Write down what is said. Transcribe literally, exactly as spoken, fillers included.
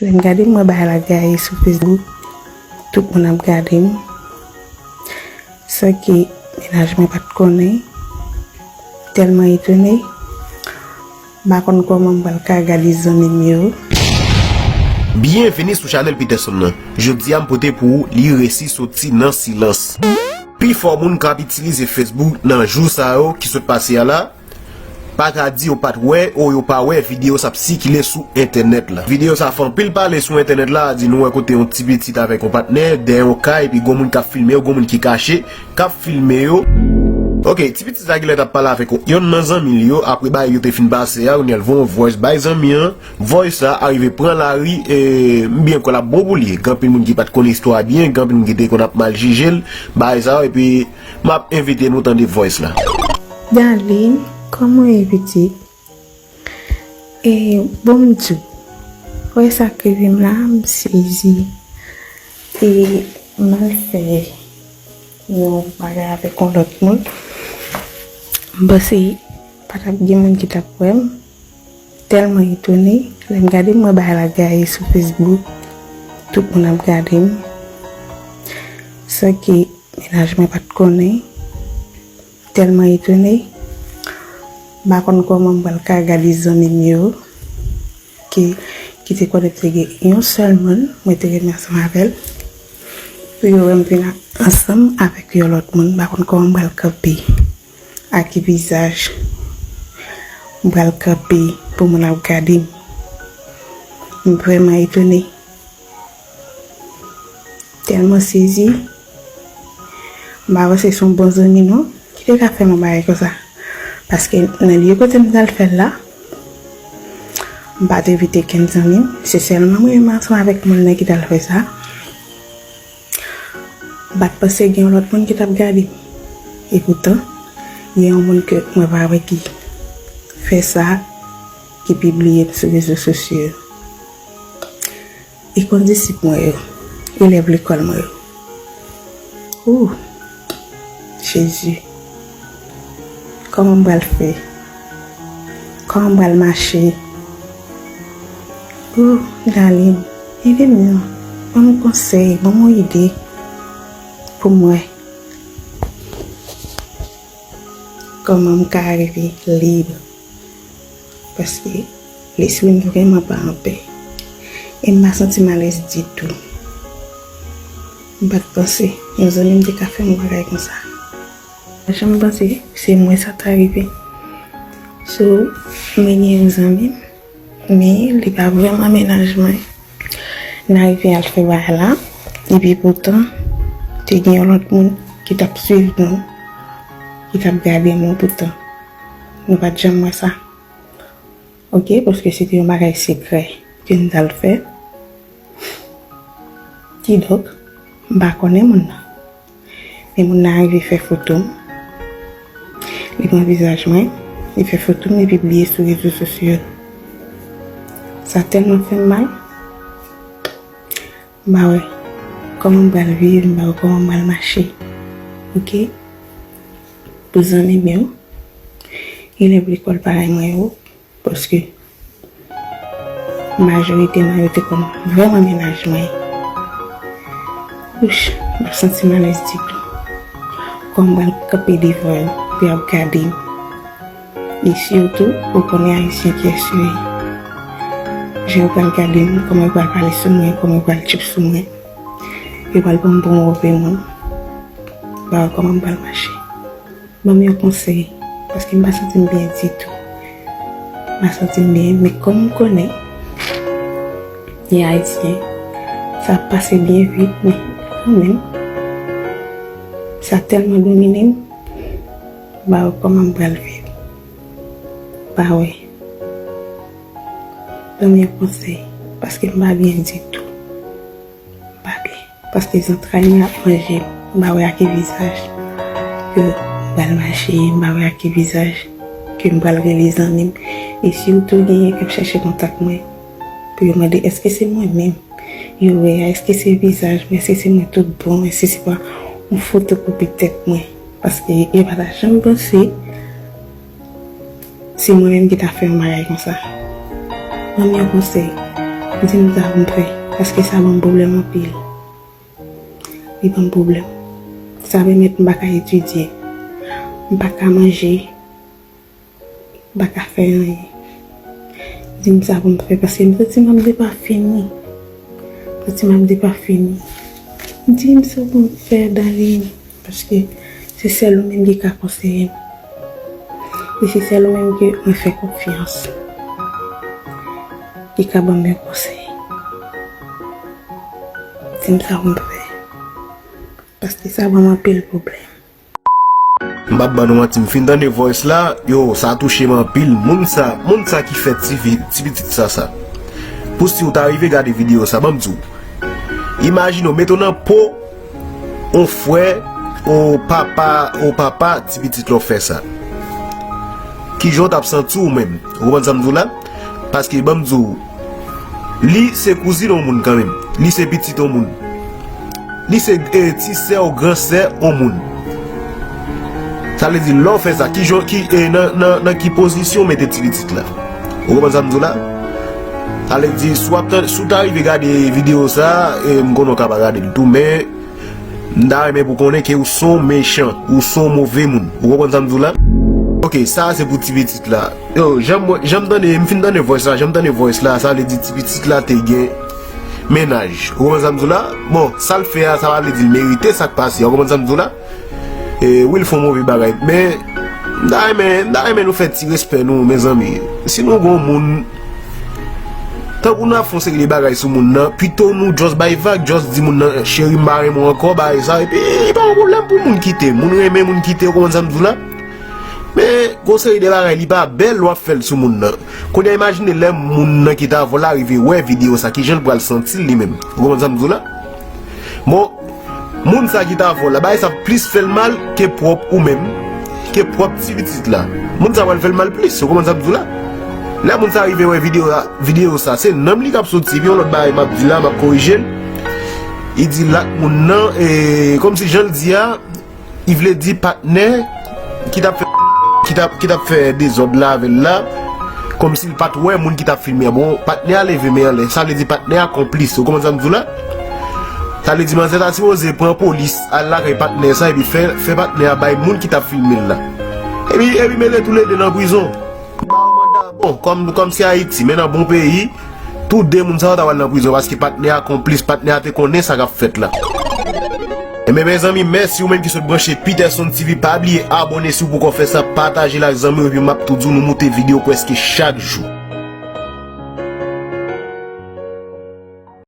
Lè m gade, m wè bagay la gaye sou Facebook. Tout moun ap gade m. San ke mennaj mwen pa t konnen. Tèlman etone. M pa konn kòman m pral ka gade zanmi m yo. Byenvini sou chanèl Peterson nan. Jodi a m pote pou ou Li resi soti nan silans. Pifò moun k ap itilize Facebook nan jou sa yo ki sot pase a la, pa ka di yo pa t wè ou yo pa wè videyo sa ap sikile sou entènèt la. Videyo sa fè anpil pale sou entènèt la, di nou wè kote yon ti pitit avèk yon patnè dèyè yon kay, epi gon moun k ap filme yo, gon moun ki kache, k ap filme yo. Ok, ti pitit sa genlè t ap pale avèk yon nan zanmi l yo, apre bagay yo te fin pase a, kounye a l voye yon voice bay zanmi an, voice sa arive pran lari, e m byen kwè l ap bon pou li. Gen anpil moun ki pa t konn istwa a byen, gen anpil moun ki te konn ap mal jije l, bagay sa yo, epi m ap envite nou tande voice la. Darline, kòman w ye pitit? E, bon m di w, wè sa k rive m la, m sezi. E, m al fè yon bagay avèk yon lòt moun. M panse pa t ap gen moun ki t ap wè m. Tèlman etone, lè m gade, m wè bagay la gaye sou Facebook. Tout moun ap gade m. San ke mennaj mwen pa t konnen. Tèlman etone, m pa konn kòman m pral ka gade zanmi m yo ki, ki te konnen te gen yon sèl moun mwen te renmen ansanm avè l. Pou yo wè m vin ansanm avèk yon lòt moun, m pa konn kòman m pral kanpe. A ki vizaj m pral kanpe pou moun ap gade m? M vrèman etone. Tèlman sezi. M pa panse se yon bon zanmi non ki te ka fè m yon bagay konsa. Paske nan lye kote m t al fè l la, m pa t envite kenn zanmi m. Se sèlman mwen menm ansanm avèk moun nan ki t al fè sa. M pa t panse gen yon lòt moun ki t ap gade m. Epoutan, gen yon moun ke mwen pa wè ki fè sa, ki pibliye m sou rezo sosyo yo. E kondisip mwen yo, elèv lekòl mwen yo. Ooh, Jezi. Kòman m pral fè? Kòman m pral mache? Ooh, Darline, ede m non. Ban m konsèy, ban m yon ide pou m wè kòman m ka rive lib. Paske lespri m vrèman pa anpè. E m pa santi m alèz ditou. M pa t panse yon zanmi m te ka fè m yon bagay konsa. M pa janm panse se mwen sa ta rive. So, mwen gen yon zanmi m, men li pa vrèman mennaj mwen. N arive al fè bagay la, epi poutan, te gen yon lòt moun ki t ap swiv nou, ki t ap gade nou poutan. Nou pa t janm wè sa. Ok, paske se te yon bagay sekrè ke n t al fè. Kidonk, m pa konnen moun nan. Men moun nan rive fè foto m. Li pran vizaj mwen, li fè foto m, li pibliye sou rezo sosyo. Sa tèlman fè m mal. M pa wè kòman m pral viv, m pa wè kòman m pral mache. Ok? Pou zanmi m yo, elèv lekòl parèy mwen yo, paske majorite nan yo te konn vrèman mennaj mwen. Ouch, m ap santi m alèz ditou. Kòman m pral kanpe devan yo pou y ap gade m? E sitou, ou konnen Ayisyen kiyès yo ye. Jan yo pral gade m, kòman yo pral pale sou mwen, kòman yo pral tchip sou mwen. Yo pral pran m pou yon move moun. M pa wè kòman m pral mache. Ban m yon konsèy, paske m pa santi m byen ditou. M pa santi m byen, men kòm m konnen li Ayisyen, sa ap pase byen vit, men kanmenm, sa tèlman domine m, m pa wè kòman m pral viv. M pa wè. Ban m yon konsèy, paske m pa byen ditou. M pa byen. Paske zantray mwen ap manje m. M pa wè ak ki vizaj ke m pral mache, m pa wè ak ki vizaj ke m pral rele zanmi m. E sitou genyen k ap chèche kontak mwen pou yo mande èske se mwen menm yo wè a, èske se vizaj mwen, èske se mwen tout bon, èske se pa yon fotokopi tèt mwen. Paske yo pa ta janm panse se mwen menm ki ta fè yon bagay konsa. Ban m yon konsèy. Di m sa pou m fè, paske sa ban m pwoblèm anpil. Li ban m pwoblèm. Sa pèmèt m pa ka etidye. M pa ka manje. M pa ka fè anyen. Di m sa pou m fè, paske m santi m ap depafini. M santi m ap depafini. Di m sa pou m fè, Darline, paske se sèl ou menm ki ka konseye m. E se sèl ou menm ke mwen fè konfyans, ki ka ban m yon konsèy. Di m sa pou m fè, paske sa ban m anpil pwoblèm. M p ap ban nou manti, m fin tande voice la, yo, sa touche m anpil. Moun sa, moun sa ki fè ti fi, ti pitit sa sa. Pou si w ta rive gade videyo sa, ban m di w. Imajine w, mete w nan po on frè, on papa, on papa, ti pitit la w fè sa. Kijan w t ap santi w menm? Ou konprann sa m di w la? Paske ban m di w, li se kouzin yon moun kanmenm. Li se pitit yon moun. Li se e, ti sè ou gran sè yon moun. Sa vle di, lè w fè sa, ki jan, ki, e, nan, nan, nan ki pozisyon w mete ti pitit la? Ou konprann sa m di w la? Sa vle di, si w ap tan, si w ta rive gade videyo sa, e, m konnen w ka pa gade l tou, men m ta renmen pou konnen ke ou se yon mechan, ou se yon move moun. Ou konprann sa m di w la? Ok, sa se pou ti pitit la. Yo, jan m, jan m tande, m fin tande voice la, jan m tande voice la, sa vle di ti pitit la te gen mennaj. Ou konprann sa m di w la? Bon, sa l fè a, sa pa vle di l merite sa k pase. Ou konprann sa m di w la? E, wi, l fè yon move bagay. Men, m ta renmen, m ta renmen nou fè ti respè nou, mezanmi. Si nou gon moun, tankou nou ap fè yon seri de bagay sou moun nan, pito nou just bay vag, just di moun nan, cheri, m pa renmen w ankò, bagay sa, epi, e pa yon pwoblèm pou moun kite. Moun renmen, moun kite, ou konprann sa m di w la? Men, gon seri de bagay, li pa bèl, w ap fè l sou moun nan. Kounye a, imajine lè moun nan ki t avè w la rive wè videyo sa, kijan l pral santi l li menm? Ou konprann sa m di w la? Bon, moun sa ki t avè w la, bagay sa plis fè l mal ke pwòp ou menm, ke pwòp ti pitit la. Moun sa pral fè l mal plis, ou konprann sa m di w la? Lè moun sa rive wè videyo la, videyo sa, se nanm li k ap soti, epi yon lòt bagay m ap di la, m ap korije l. Li di lòt moun nan, e, kòmsi jan l di a, li vle di patnè ki t ap fè, ki t ap, ki t ap fè dezòd la avè l la, kòmsi l pa t wè moun ki t ap filme a. Bon, patnè a leve men anlè. Sa vle di patnè a konplis. Ou konprann sa m di w la? Sa vle di manzè ta sipoze pran polis, al lakay patnè sa, epi fè, fè patnè a bay moun ki t ap filme l la. Epi, epi mete toulede nan prizon. Ba yo manda, bon, kòm, kòm se Ayiti, men nan bon peyi, tou de moun sa yo ta pral nan prizon, paske patnè a konplis, patnè a te konnen sa k ap fèt la. Enben, mezanmi, mèsi ou menm ki sot branche Peterson T V. Pa bliye abòne si w poko fè sa, pataje l ak zanmi w, epi m ap tou di w nou moute videyo prèske chak jou.